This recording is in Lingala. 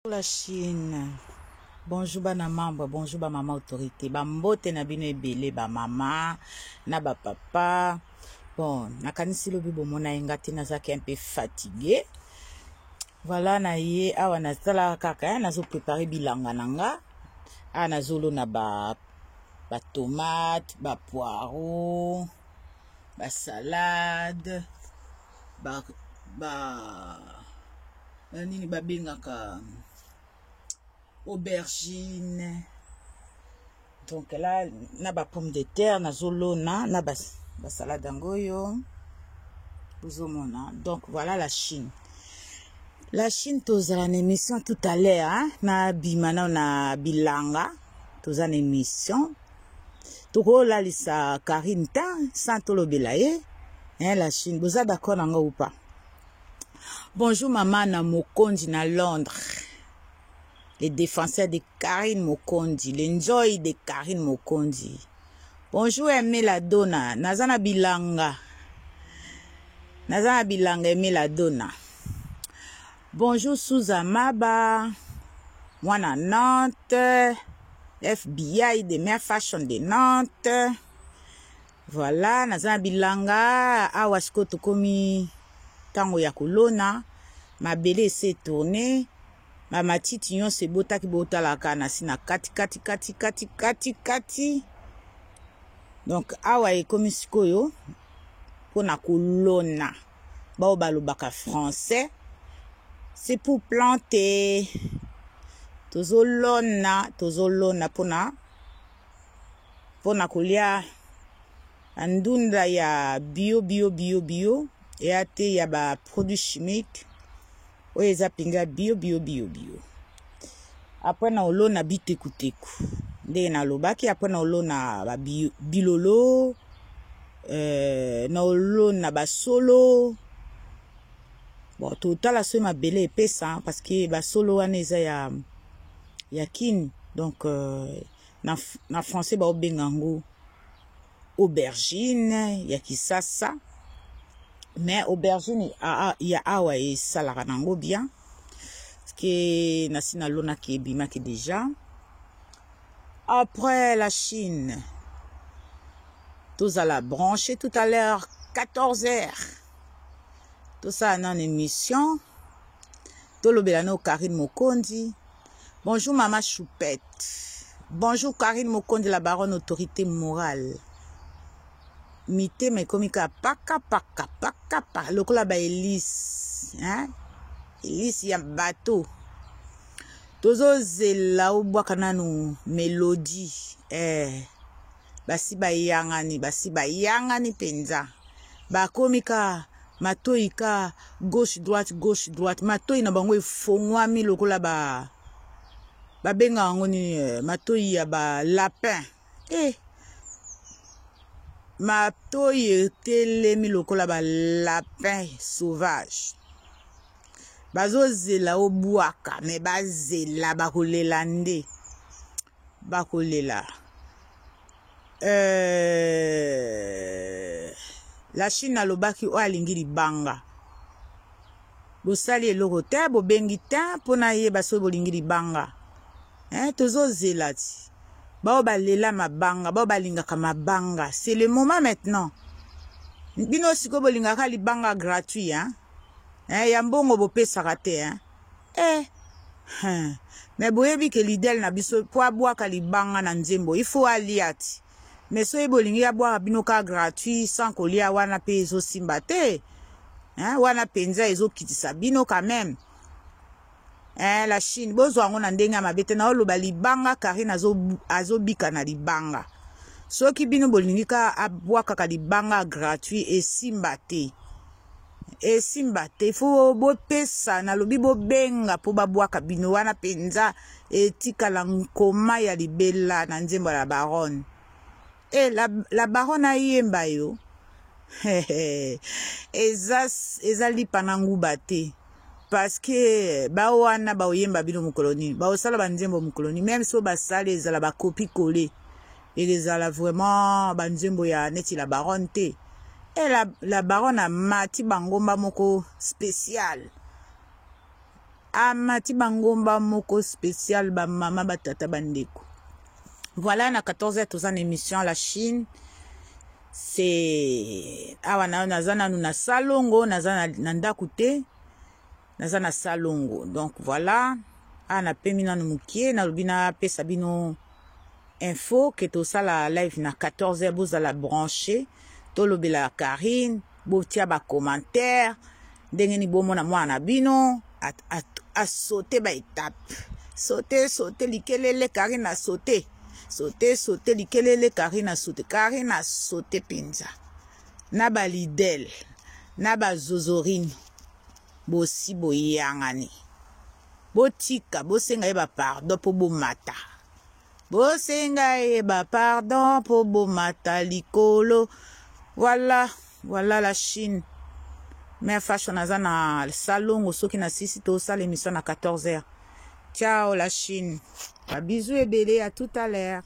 La Chine. Bonjour bana membre, bonjour ba mama autorité. Ba mbote na bino ebele ba mama na ba papa. Bon, nakanisi lobi bomona ye nga te, nazalaki un peu fatigué. Voilà, na ye awa nasalaka kaka, nazo préparer bilanga na nga. Awa nazolona ba tomate, ba poireau, ba salade, ba nini babengaka aubergine. Donc là na ba pomme de terre nazolona na ba salade yango oyo bozomona. Donc voilà la Chine. La Chine, tozala na émission tout à l'heure, hein? Na bima nao na bilanga, toza na émission, tokolalisa Karine ta sans tolobela ye, hein? La Chine, boza d'accord nango ou pas? Bonjour mama na Mokonzi na Londres, les défenseurs de Karine Mokonzi, l'enjoy de Karine Mokonzi. Bonjour Aimé Ladona, naza na bilanga, naza na bilanga, Aimé Ladona. Bonjour Souza Maba, mwana Nantes, FBI de Mère Fashion de Nantes. Voilà, naza na bilanga awa. Sikoyo tokomi ntango ya kolona, mabele ese tourne, bamatiti nyonso ebotaki, botalaka na si na kati kati kati kati kati kati. Donc awa ekomi sikoyo mpona kolona. Bao balobaka français, c'est pour planter. Tozolona, tozolona mpona kolia ndunda ya bio, bio, bio, bio, eya te ya baproduit chimique. Oyo eza mpenza bio, bio, bio, bio. Après na olona bitekuteku ndenge nalobaki, après na olona bilolo, na olona basolo. Bon, totala soki mabele epesa, parce que basolo wana eza ya kini. Donc na français baobenga yango aubergine ya Kisasa, mais aubergine ya awa esalaka nango bien, parce que nasi nalonaki, ebimaki déjà. Après la Chine, tozala branché tout à l'heure, 14 heures, tosala nano émission, tolobela no Karine Mokonzi. Bonjour mama Choupette, bonjour Karine Mokonzi, la baronne autorité morale. Mitema ekomi kaka paka paka paka paka lokola bahélice, hein? Hélice ya bateau. Tozozela obwaka nanu mélodie, eh. Basi bayangani, basi bayangani mpenza, bakomi ka matoi ka gauche droite, gauche droite, matoi na bango efongwami lokola ba babengaka yango nini, eh, matoi ya balapin, eh. Matoi etelemi lokola balapin sauvage, bazozela obwaka. Me bazela, bakolela nde bakolela. La Chine alobaki oyo alingi libanga, bosali eloko te, bobengi te mpona yeba soki bolingi libanga, eh, tozozela ti bao balela mabanga, bao balingaka mabanga. C'est le moment maintenant. Bino sikoyo bolingaka libanga gratuit, hein? Eh, ya mbongo bopesaka te, hein? Eh. Me boyebi ke leader na biso, mpo abwaka libanga na nzembo, il faut alia ti. Mais soki bolingi abwaka bino ka gratuit sans kolia, wana mpe ezosimba te, hein? Wana mpenza ezokitisa bino quand même, eh, la Chine, bozwa yango na ndenge ya mabe te. Naoloba libanga, Karine azobika na libanga. Soki bino bolingi ka abwakaka libanga gratuit, esimba te, esimba te. Fo bopesa, nalobi bobenga mpo babwaka bino. Wana mpenza etikala nkoma ya libela na nzembo ya la baronne. E la baronne ayemba yo, eza lipa na nguba te, parce que bawana baoyemba bino mokolo nini? Baosala banzembo mokolo nini? Même so basali, ezala bacopier-coller, ezala vraiment banzembo ya neti la baronne te. E la baronne amati bangomba moko spécial. Amati bangomba moko spécial, bamama, batata, bandeko. Voilà, na 14h toza na émission La Chine. C'est awa na naza nanu na salongo, naza na ndako te, naza na salongo. Donc voilà, awa napemi nanu mokie, nalobi napesa bino info ke tosala live na 14h. Bozala branché, tolobela Karine, botia bacommentaire ndenge nini bomona mwana na bino asaute baétape, saute, saute likelele. Karine asaute, saute, saute likelele. Karine asaute, Karine asaute mpenza na balidele na bazozorine. Bosi boyangani, botika bosenga ye bapardon mpo bomata, bosenga ye bapardon mpo bomata likolo. Voilà, voilà la Chine. Mare Fashion aza na salongo. Soki na sisi, tosala émission na 14h. Ciao la Chine, babisous ebele, à tout à l'heure.